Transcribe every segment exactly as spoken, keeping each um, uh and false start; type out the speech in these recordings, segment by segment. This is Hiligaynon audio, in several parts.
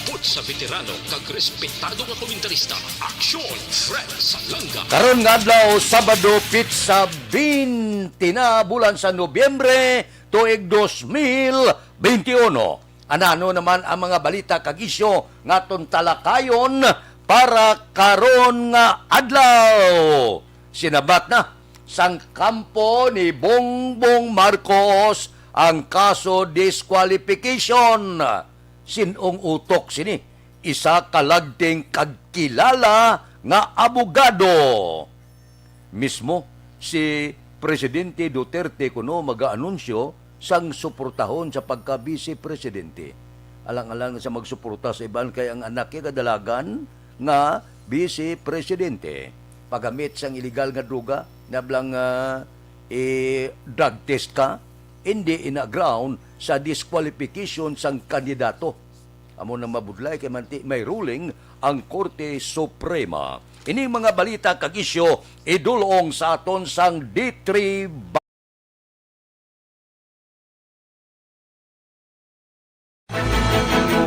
Bukod sa veterano kag respetado nga komentarista, Aksyon Fred Salanga. Karon nga adlaw, Sabado, pitsa twenty na bulan sa Nobyembre, tuig dos mil benti uno. Anano naman ang mga balita kag isyu nga aton talakayon para karon nga adlaw? Sinabat na sang kampo ni Bongbong Marcos ang kaso disqualification. Sin-ong utok sini? Isa ka lagting kag kilala nga abogado. Mismo si Presidente Duterte kuno magaanunsyo sang suportahon sa pagka-Vice Presidente. Alang-alang sa magsuporta sa iban kay ang anak niya kadalagan nga Vice Presidente. Paggamit sang illegal nga droga, nablang, ah, i-drug test ka, hindi ina ground sa disqualification sang kandidato. Amo nang mabudlay kay manti may ruling ang Korte Suprema. Ining mga balita kag isyu idulong sa aton sang D three.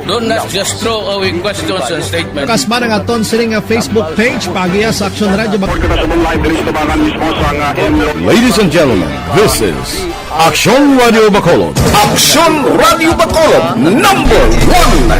Don't not just throw away questions and statements. Kasman ang aton sini nga Facebook page, paagiha sa Aksyon Radyo Bacolod. Ladies and gentlemen, this is Aksyon Radio Bacolod. Aksyon Radio Bacolod, number one.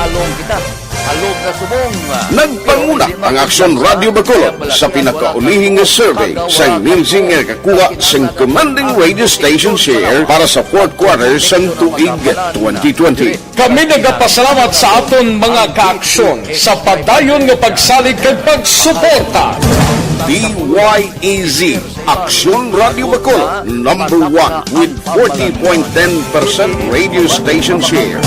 Along kita. Along na subong. Nagpanguna ang Aksyon Radio Bacolod sa pinakaulihing nga survey sa Nielsen nga nakakuha sang commanding radio station share para sa fourth quarter sang tuig twenty twenty. Kami nagapasalamat sa aton mga kaaksyon sa padayon nga pagsalig kag pagsuporta. D Y E Z, Aksyon Radio Bacolod, number one with forty point ten percent radio station share.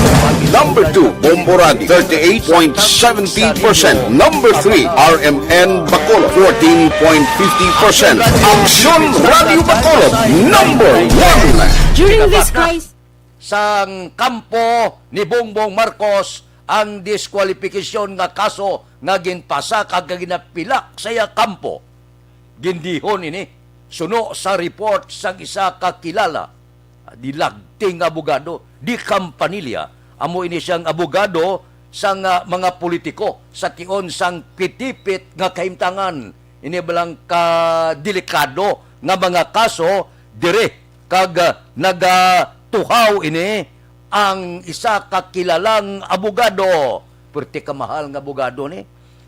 Number two, Bombo Radio, thirty-eight point seventy percent. Number three, R M N Bacolod, fourteen point fifty percent. Aksyon Radio Bacolod, number one. During this crisis, sang kampo ni Bongbong Marcos ang diskwalipikasyon nga kaso nga ginpasa kag ginapilak sa iya kampo. Gindihon ini suno sa report sang isa ka kilala, di lagting abogado, di kampanilya. Amo ini siyang abogado sang, ah, mga politiko sa tion sang pitipit nga kahimtangan. Ini balang ka delikado nga mga kaso diri kag, ah, nagatuhaw ini ang isa ka kilalang abogado. Perti ka mahal nga abogado ni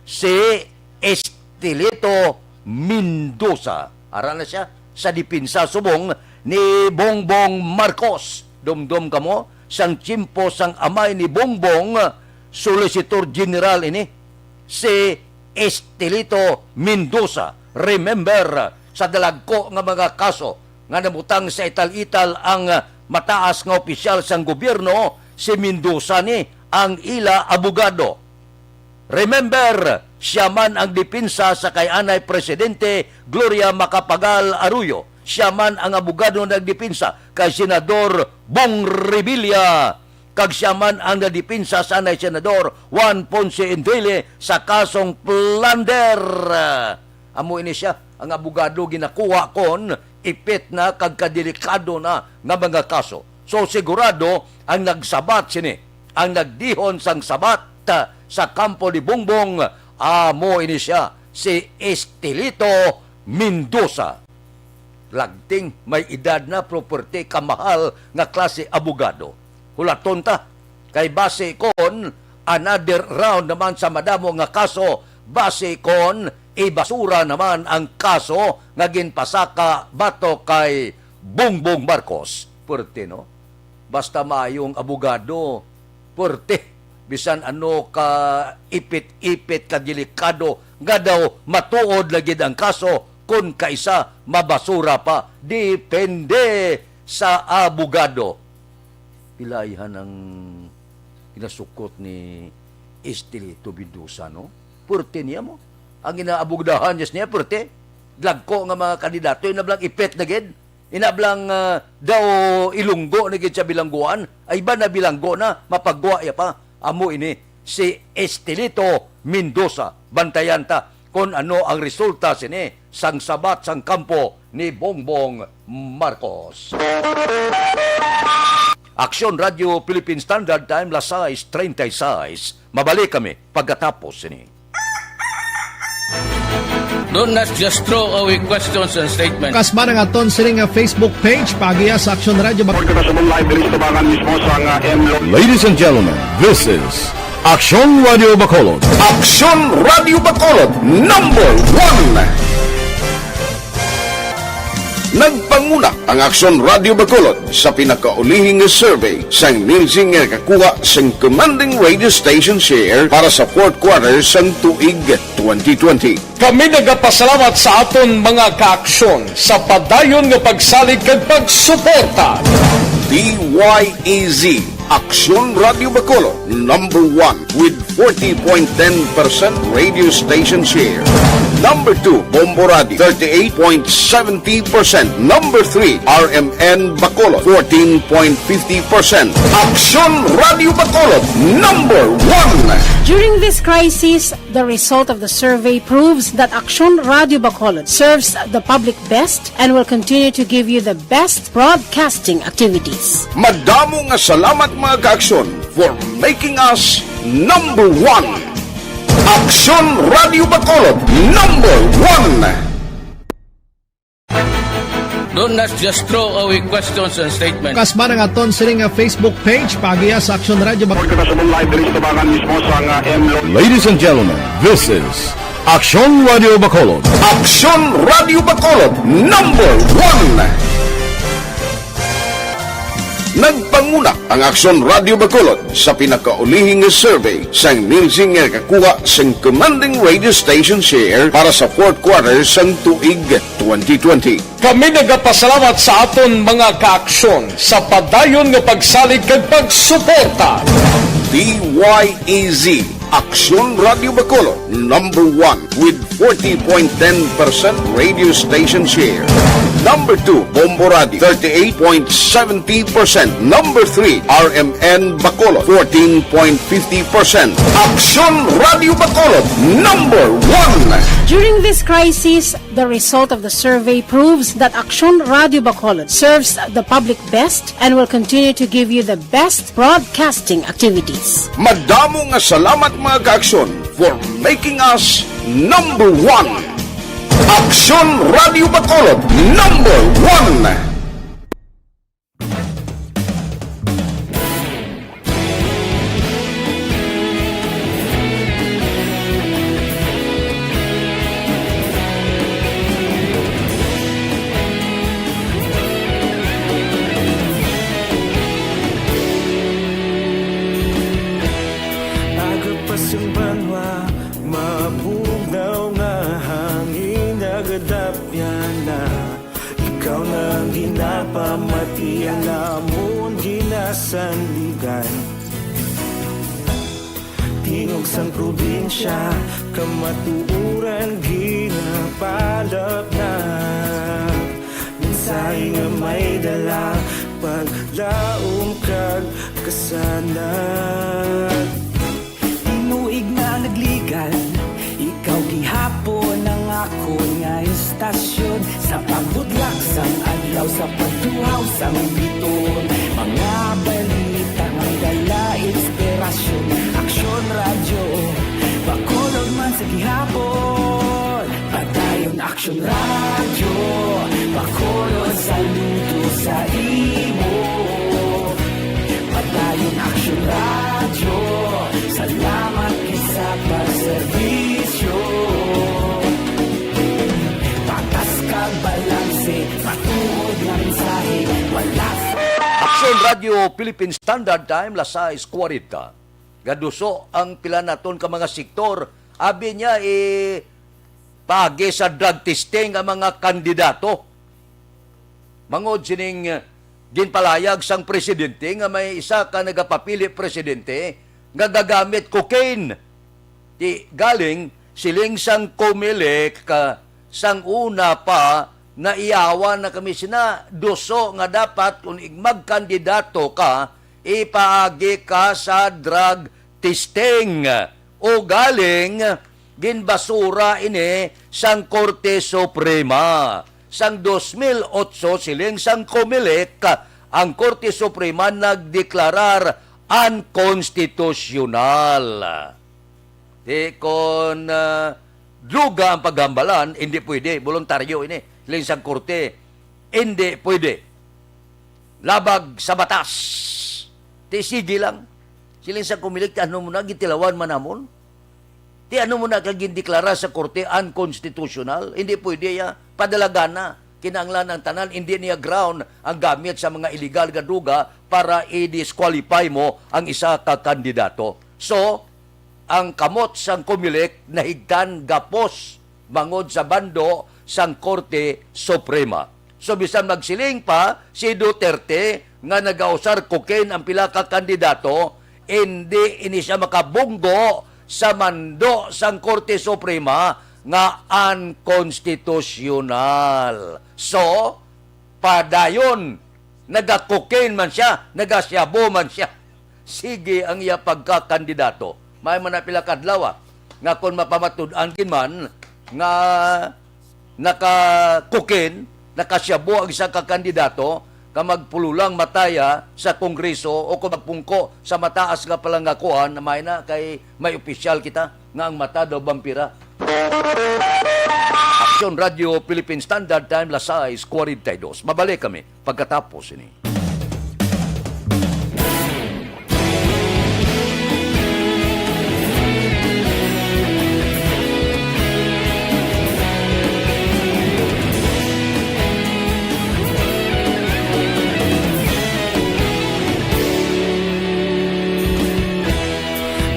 si Estelito Mendoza. Ara na siya sa depensa subong ni Bongbong Marcos. Dumdom kamo, sang tiyempo sang amay ni Bongbong, Solicitor General ini si Estelito Mendoza. Remember, sa dalagko nga mga kaso nga nabutang sa ital-ital ang mataas nga opisyal sang gobyerno, si Mendoza ni ang ila abogado. Remember, siya man ang depensa sa kay anay Presidente Gloria Macapagal Arroyo. Siya man ang abogado nagdepensa kay Senador Bong Revilla. Kag siya man ang nadepensa sa anay Senador Juan Ponce Enrile sa kasong plunder. Amo ini siya, ang abogado ginakuha kon ipit na kag kadelikado na nga mga kaso. So, sigurado ang nagsabat sini, ang nagdihon sang sabat, ah, sa kampo ni Bongbong, amo ini siya, si Estelito Mendoza. Lagting may edad na, pero perti ka mahal nga klase abogado. Hulaton ta, kay basi kon another round naman sa madamo nga kaso, basi kon ibasura naman ang kaso nga ginpasaka batok kay Bongbong Marcos. Perti, no? Basta maayong abogado, perti. Bisan ano ka ipit-ipit, ka delikado, nga daw matuod na gid ang kaso, kon kaisa mabasura pa. Depende sa abogado. Pilaihan ang ginasukot ni Estelito Mendoza, no? Purte niya mo. Ang inaabugdahan niya niya, purte. Dagko nga mga kandidato, inablang ipit na gid. Inablang, ah, daw ilunggo na gid sa bilangguan. Ay ba na bilanggo na, mapagwa ya pa. Amo ini, si Estelito Mendoza. Bantayan ta kung ano ang resulta sini sang sabat sang kampo ni Bongbong Marcos. Aksyon Radio Philippine Standard Time, las sais treinta y seis. Mabalik kami pagkatapos sini. Don't just throw away questions and statements. Kasba na nga ton sini nga Facebook page, pagiya sa Aksyon Radio Bak- Report kita sa live diri sa tubangan mismo sa nga M Lo- Ladies and gentlemen, this is Aksyon Radio Bacolod. Aksyon Radio Bacolod, number one. Nagpanguna ang Aksyon Radio Bacolod sa pinakaulihing survey sang Nielsen nga nakakuha sang commanding radio station share para sa fourth quarter sang tuig twenty twenty. Kami nagapasalamat sa aton mga kaaksyon sa padayon nga pagsalig kag pagsuporta. D Y E Z, Aksyon Radio Bacolod, number one with forty point ten percent radio station share. Number two, Bombo Radio, thirty-eight point seventy percent. Number three, R M N Bacolod, fourteen point fifty percent. Aksyon Radio Bacolod, number one. During this crisis, the result of the survey proves that Aksyon Radio Bacolod serves the public best and will continue to give you the best broadcasting activities. Madamo nga salamat, mga kaaksyon, for making us number one. Aksyon Radio Bacolod, number one. Don't just throw away questions and statements. Kasba na nga ton sini nga Facebook page, pagiya sa Aksyon Radio Bak- Report kita sa live diri sa tubangan mismo sa nga M Lo- Ladies and gentlemen, this is Aksyon Radio Bacolod. Aksyon Radio Bacolod, number one. Nagpanguna ang Aksyon Radio Bacolod sa pinakaulihing survey sang Nielsen nga nakakuha sang commanding radio station share para sa fourth quarter sang tuig twenty twenty. Kami nagapasalamat sa aton mga kaaksyon sa padayon nga pagsalig kag pagsuporta. D Y E Z, Aksyon Radio Bacolod, number one with forty point ten percent radio station share. Number two, Bombo Radio, thirty-eight point seventy percent. Number three, R M N Bacolod, fourteen point fifty percent. Aksyon Radio Bacolod, number one. During this crisis, the result of the survey proves that Aksyon Radio Bacolod serves the public best and will continue to give you the best broadcasting activities. Madamo nga salamat, mga kaaksyon, for making us number one. Aksyon Radio Bacolod, number one. Aga pa sang banwa, mabugnaw nga hangin nagadapyan na. Ikaw na ang ginapamati, ang amon ginasandigan. Tingog sang probinsya, kamatuoran ginapalapnag. Mensahe nga may dala, paglaom kag kasanag. Tinuig na nagligan, ikaw gihapon ang akon nga istasyon. Sa pagbudlak sang adlaw, sa pagtuhaw sang biton, mga balita nga dala inspirasyon. Aksyon Radyo Bacolod man sa gihapon. Padayon Aksyon Radyo Bacolod, saludo sa imo. Padayon Aksyon Radyo, salamat gid sa pagserbisyo. Patas kag balanse, matuod nga mensahe, wala sa Aksyon Radio Philippine Standard Time, las sais kuwarenta. Gaduso ang pila naton ka mga sektor, abi niya, eh, paagi sa drug testing ang mga kandidato. Bangod sining, eh, ginpalayag sang presidente nga may isa ka nagapapili presidente nga gagamit cocaine. Ti galing siling sang Comelec, ka, sang una pa, naiyawan na kami sina duso nga dapat kung ig-, magkandidato ka, ipaagi ka sa drug testing. O galing, ginbasura ini sang Korte Suprema. Sang dos mil otso, siling sang Comelec, Ang Korte Suprema nagdeklarar unconstitutional. Di kon, ah, druga ang paghambalan, hindi pwede. Boluntaryo ini. Siling sang korte, hindi pwede. Labag sa batas. Di sige lang. Siling sang Comelec, ano mo na, gitilawan man namon? Ti ano mo na kag gindeklara sa korte unconstitutional? Hindi pwede ya. Padalagan na. Kinahanglan ang tanan, hindi niya ground ang gamit sa mga illegal nga druga para i-disqualify mo ang isa ka kandidato. So, ang kamot sang Comelec nahigtan gapos bangod sa bando sang Korte Suprema. So, bisan magsiling pa si Duterte nga nagausar cocaine ang pila ka kandidato, indi ini siya makabunggo sa mando sang Korte Suprema nga unconstitutional. So, padayon, naga-cocaine man siya, naga-shabu man siya. Sige ang iya pagkakandidato. May man na pila ka adlaw, ah, nga kon mapamatud-an gid man nga naka-cocaine, naka-shabu ang isa ka kandidato, ka magpululang mataya sa Kongreso o kung magpungko sa mataas nga palangakuan, may na kay may opisyal kita nga ang mata daw bampira. Aksyon Radio Philippine Standard Time, las sais cuarenta y dos. Mabalik kami pagkatapos ini.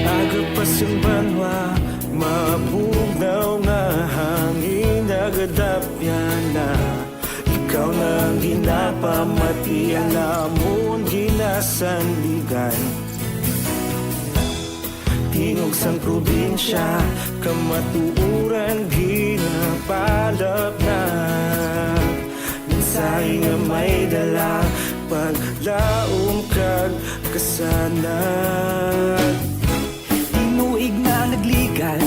Aga pa sang banwa, mabugnaw nga hangin, nagadapyan na. Ikaw na ang ginapamati, ang amon ginasandigan. Tingog sang probinsya, kamatuoran ginapalapnag. Mensahe nga may dala, paglaom kag kasanag. Tinuig na nagligan,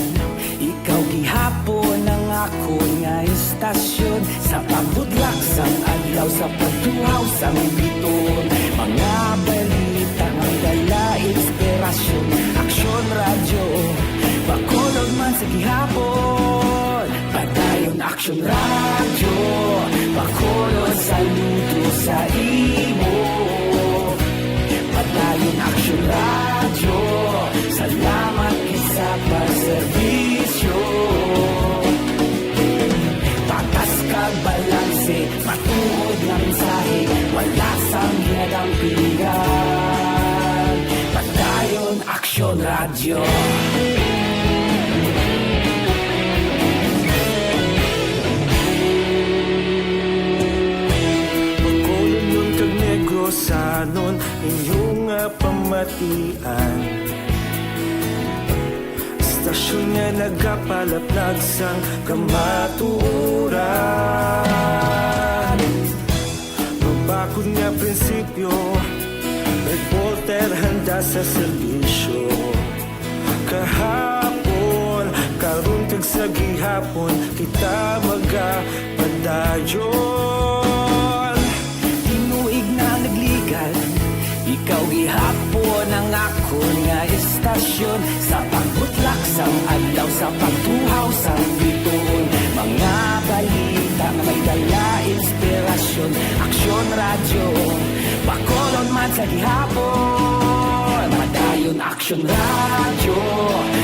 ikaw gihapon ang akon nga istasyon. Sa pagbutlak sang adlaw, sa pagtuhaw sang bituon, mga balita nga dala inspirasyon. Aksyon Radyo, Bacolod man sa gihapon. Padayon Aksyon Radyo, Bacolod, saludo sa imo. Padayon Aksyon Radyo, salamat gid sa pagserbisyo. Patas kag balanse, matuod nga mensahe, wala sang ginadampigan. Padayon Aksyon Radyo. Bacolodnon kag Negrosanon, inyo nga pamatian. Istasyon nga nagapalaplag sang kamatuoran. Mabakod nga prinsipyo, reporter handa sa serbisyo. Kahapon, karon kag sa gihapon, kita magapadayon. Tinuig na nagligan, ikaw gihapon ang akon nga istasyon. Sa pagbutlak sang adlaw, sa pagtuhaw sang bituon, mga balita nga may dala inspirasyon. Aksyon Radyo, Bacolod man sa gihapon. Padayon Aksyon Radyo,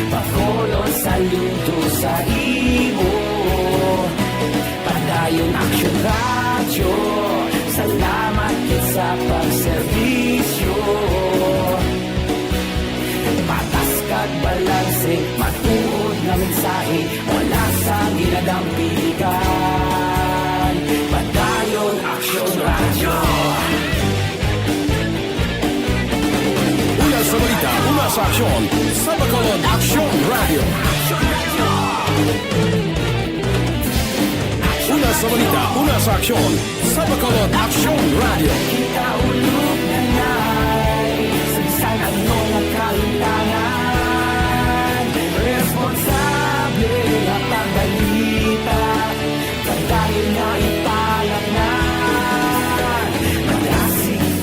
Bacolod, saludo sa imo. Padayon Aksyon Radyo, salamat gid sa pagserbisyo. Patas kag balanse, matuod nga mensahe, wala sang ginadampigan. Padayon Aksyon Radyo. Una sa balita, una sa aksyon, sa Bacolod Aksyon Radyo. Una sa balita, una sa aksyon, sa Bacolod Aksyon Radyo. Kita ulog na nay, sa bisan ano nga kahimtangan, responsable nga pagbalita, padayon nga ipalapnag. Magasig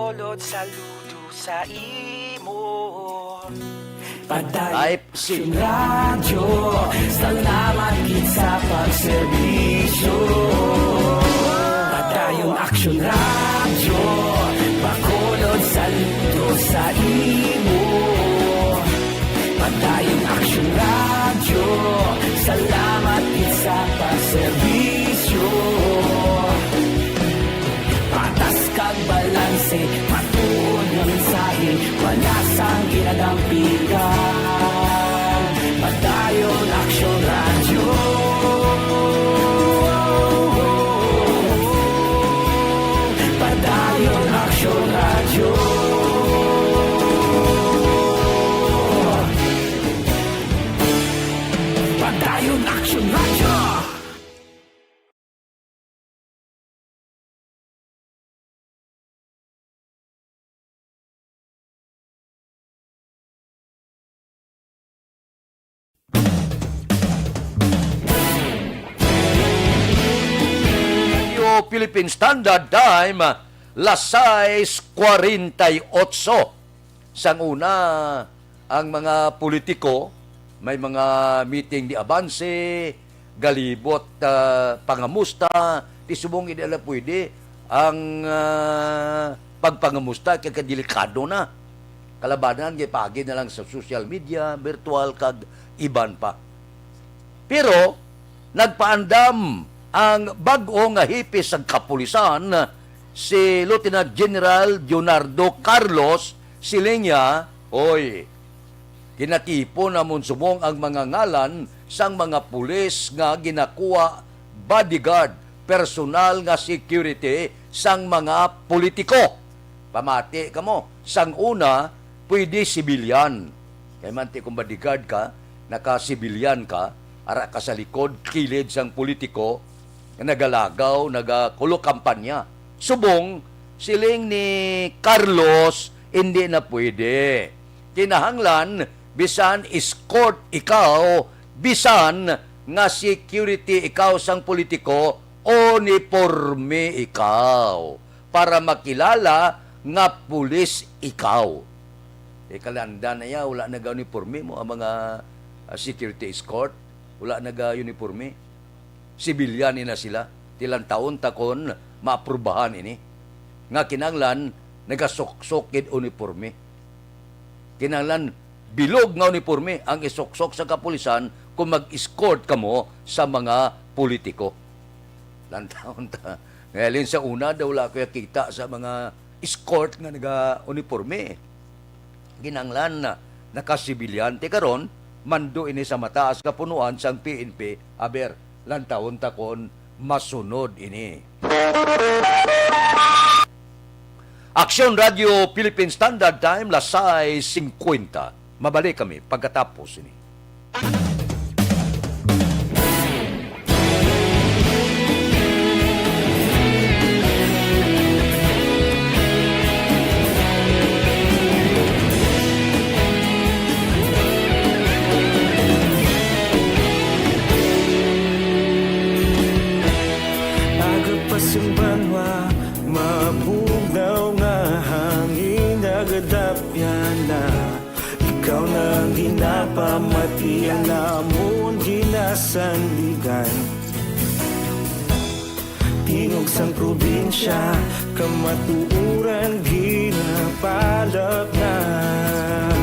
Bacolod, saludo sa imo. Padayon Type C. Aksyon Radyo, salamat gid sa pagserbisyo. Padayon Aksyon Radyo, Bacolod, saludo sa imo. Padayon Aksyon Radyo, salamat gid sa pagserbisyo. Patas kag balanse, matuod nga mensahe, wala sang ginadampigan. Padayon Aksyon Radyo. Padayon Aksyon Radyo. Padayon Aksyon Radyo. Philippine Standard Time, las sais cuarenta y ocho. Sang una, ang mga politiko may mga meeting ni Avance, galibot, ah, pangamusta, ti subong hindi na pwede ang, ah, pagpangamusta kay kadelikado na. Kalabanan kay paagi na lang sa social media, virtual, kag iban pa. Pero nagpaandam ang bag-o nga hepe sang kapulisan, si Lieutenant General Leonardo Carlos. Siling niya, "Oy, ginatipon namon subong ang mga ngalan sang mga pulis nga ginakuha bodyguard, personal nga security sang mga politiko." Pamati kamo, sang una, pwede sibilyan. Kay man ti kung bodyguard ka, naka-sibilyan ka, ara ka sa likod, kilid sang politiko, nagalagaw, nagakulo kampanya. Subong, siling ni Carlos, hindi na pwede. Kinahanglan, bisan escort ikaw, bisan nga security ikaw sang politiko, uniporme ikaw para makilala nga pulis ikaw. Ikalanda na ya, wala naga-uniporme mo ang mga, ah, security escort, wala naga-uniporme. Sibilyan ni na sila. Ti lantawon ta kon maaprubahan ini. Nga kinahanglan, nagasuksok gid uniporme. Kinahanglan bilog nga uniporme ang isuksok sa kapulisan kung mag-escort kamo sa mga politiko. Lantawon ta. Ngayon sa una daw wala ko kita sa mga escort nga naga-uniporme. Kinahanglan na nakasibilyante karon, mando ini sa mataas nga punuan sang P N P. Aber, lantawon ta kon masunod ini. Aksyon Radyo Philippine Standard Time, las sais cincuenta. Mabalik kami pagkatapos ini. Aga pa sang banwa, mabugnaw nga hangin, nagadapyan na. Ikaw na ang ginapamati, ang amon ginasandigan. Tingog sang probinsya, kamatuoran ginapalapnag.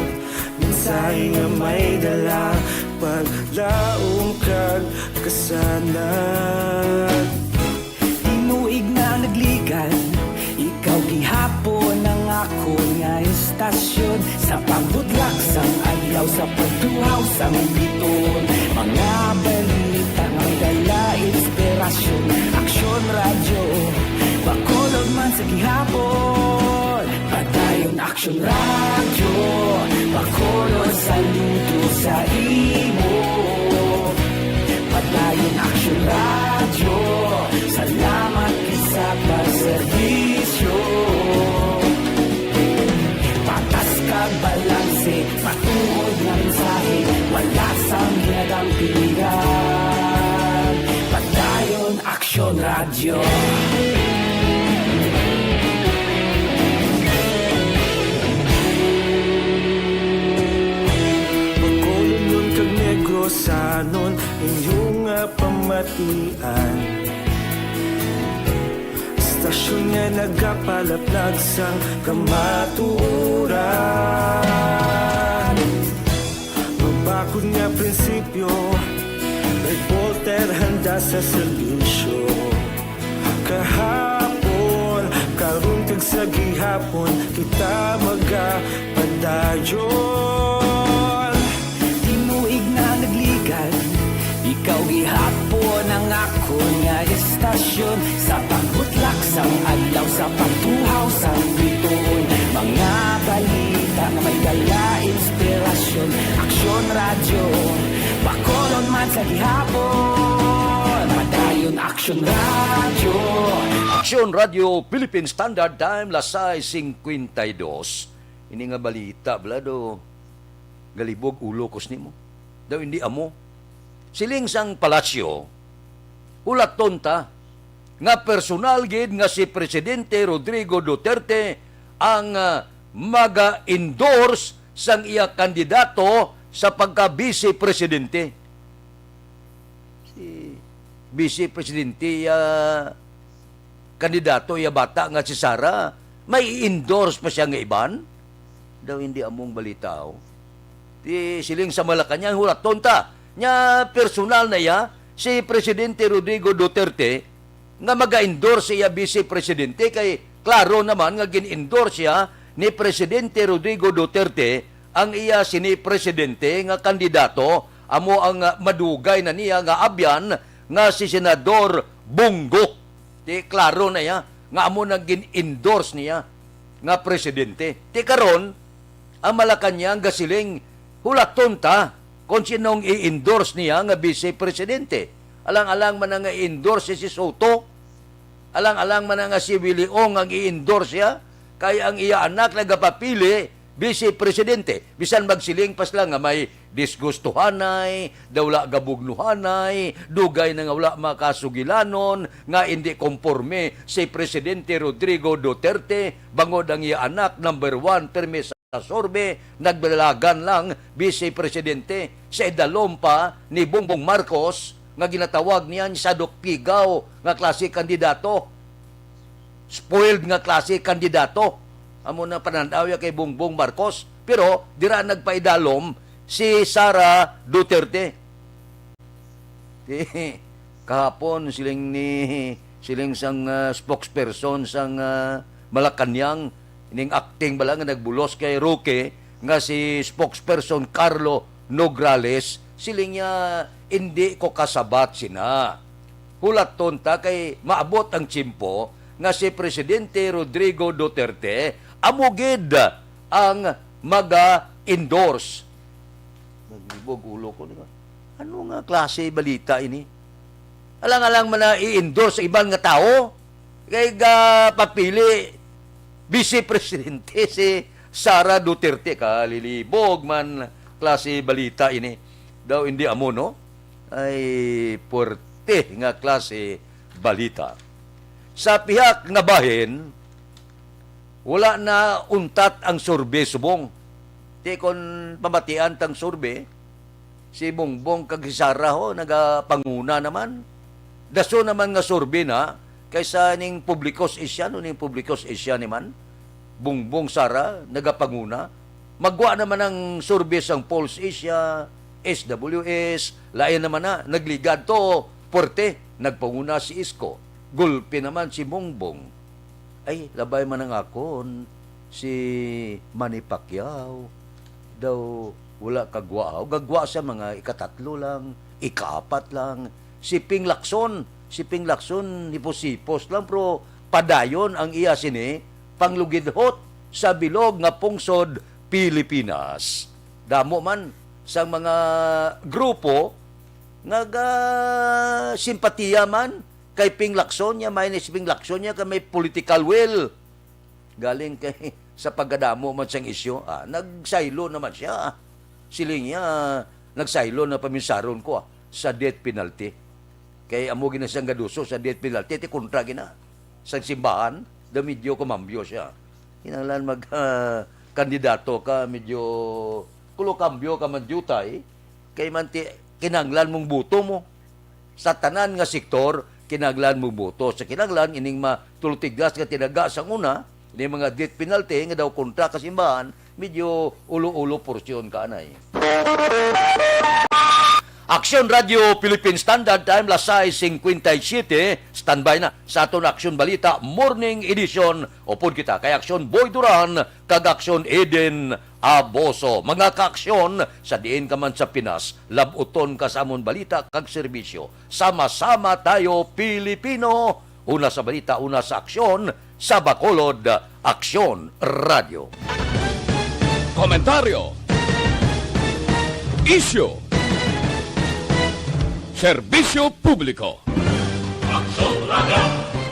Mensahe nga may dala, paglaom kag kasanag. Tinuig na nagligan, ikaw gihapon ang akon nga istasyon. Sa pagbudlak sang adlaw, sa pagtuhaw sang biton, mga balita nga may dala inspirasyon. Aksyon Radyo, Bacolod man sa gihapon. Padayon Aksyon Radyo, Bacolod, saludo sa imo. Padayon Aksyon Radyo, salamat gid sa pagserbisyo. Patas kag balanse, matuod nga mensahe, wala sang ginadampigan. Padayon Aksyon Radyo. Sanon inyong nga pamatian. Istasyon nga nagapalaplag sang kamatuoran. Magbakod nga prinsipyo, reporter handa sa serbisyo. Kahapon, karon kag sa gihapon, kita magapadayon. Tinuig na nagligad, ikaw gihapon ang akon nga istasyon. Sa pagbutlak sang adlaw, sa pagtuhaw sang bituon, mga balita nga may dala inspirasyon. Aksyon Radyo, Bacolod man sa gihapon. Padayon Aksyon Radyo. Aksyon Radyo, Philippine Standard Time, las sais cincuenta y dos. Ini nga balita, bala, do, galibog ulo ko sa nimo. Daw hindi amo. Siling sang palasyo, hulaton ta nga personal gid nga si Presidente Rodrigo Duterte ang, ah, maga-endorse sang iya kandidato sa pagka-vice presidente. Si vice presidente, iya kandidato, iya bata nga si Sara, may i-endorse pa siya nga iban? Daw hindi among balita, oh. Di siling sa Malacañang, hulaton ta. Nya personal na iya, si Presidente Rodrigo Duterte, nga maga-endorse iya vice presidente, kay klaro naman nga gin-endorse siya ni Presidente Rodrigo Duterte, ang iya sini presidente nga kandidato, amo ang, ah, madugay na niya nga abyan nga si Senador Bong Go. Ti klaro na iya nga amo nang gin-endorse niya nga presidente. Ti karon, ang Malacañang gasiling, hulaton ta kon sinong i-endorse niya nga vice presidente. Alang-alang man na nga i-endorse si Sotto. Alang-alang man na nga si Willie Ong ang i-endorse siya. Kay ang iya anak nagapapili vice presidente. Bisan magsiling pa sila nga may disgustuhanay, daw wala gabugnuhanay, dugay na nga wala makasugilanon, nga indi komporme si Presidente Rodrigo Duterte, bangod ang iya anak number one permi sa survey, nagbalagan lang vice presidente. Sa idalom pa ni Bongbong Marcos nga ginatawag niya ni Sadok Pigaw nga klase kandidato. Spoiled nga klase kandidato. Amo na pananaw ya kay Bongbong Marcos. Pero dira nagpaidalom si Sara Duterte. Kahapon, siling ni, siling sang, ah, spokesperson sang, ah, Malacañang, ining acting bala nga nagbulos kay Roque, nga si spokesperson Carlo Nograles, siling niya, "Indi ko kasabat sina." Hulaton ta kay maabot ang tiyempo nga si Presidente Rodrigo Duterte amo gid ang maga-endorse. Naglibog ulo ko, di ba? Ano nga klase balita ini? Alang-alang man na i-endorse sa iban nga tawo, kay gapapili vice presidente si Sara Duterte. Kalilibog man klase balita ini. Daw hindi amo, no? Ay, puwerte nga klase balita. Sa pihak nga bahin, wala na untat ang survey subong. Ti kon pamatian tang survey, si Bongbong kag si Sara ho nagapanguna naman. Daso naman nga survey na, kaysa ning Publicos Asia, no, ning Publicos Asia ni man, Bongbong, Sara nagapanguna. Magwa naman ang survey sang Pulse Asia, S W S, lain naman na, nagligad to, puwerte, nagpanguna si Isko. Gulpi naman si Bongbong. Ay, labay man ang akon, si Manny Pacquiao. Daw wala kagwa, gagwa sa mga ikatatlo lang, ikaapat lang. Si Ping Lacson, si Ping Lacson, hipos-hipos lang, pero padayon ang iya sini, panglugidhot sa bilog nga pungsod Pilipinas. Damo man sang mga grupo nga ga-, simpatiya man kay Ping Lacson niya, may ni si Ping Lacson niya kay may political will. Galing kay sa pagkadamo man sang isyu, ah, nagsaylo naman siya. Siling niya, nagsaylo na paminsaron ko, ah, sa death penalty. Kay amo gina siyang gaduso sa death penalty, ti kontra gina. Sa simbahan, daw medyo kumambyo siya. Kinahanglan mag, ah, kandidato ka, medyo kulokambyo ka man diutay. Kay man ti, kinahanglan mong boto mo. Sa tanan nga sektor, kinahanglan mo boto. Sa kinahanglan, ining matulutigas nga tinaga sa una, ni mga death penalty nga daw kontra ka simbahan, medyo ulo-ulo porsyon ka anay. Aksyon Radio Philippine Standard Time, las sais cincuenta y siete. Standby na sa aton Aksyon Balita Morning Edition. Upod kita kay Aksyon Boy Duran kag Aksyon Eden Aboso. Mga kaaksyon, sa diin ka man sa Pinas, lab-uton ka sa amon balita kag serbisyo. Sama-sama tayo, Pilipino. Una sa balita, una sa aksyon, sa Bacolod, Aksyon Radio. Komentaryo. Isyu. Serbisyo publiko. Aksyon Radio.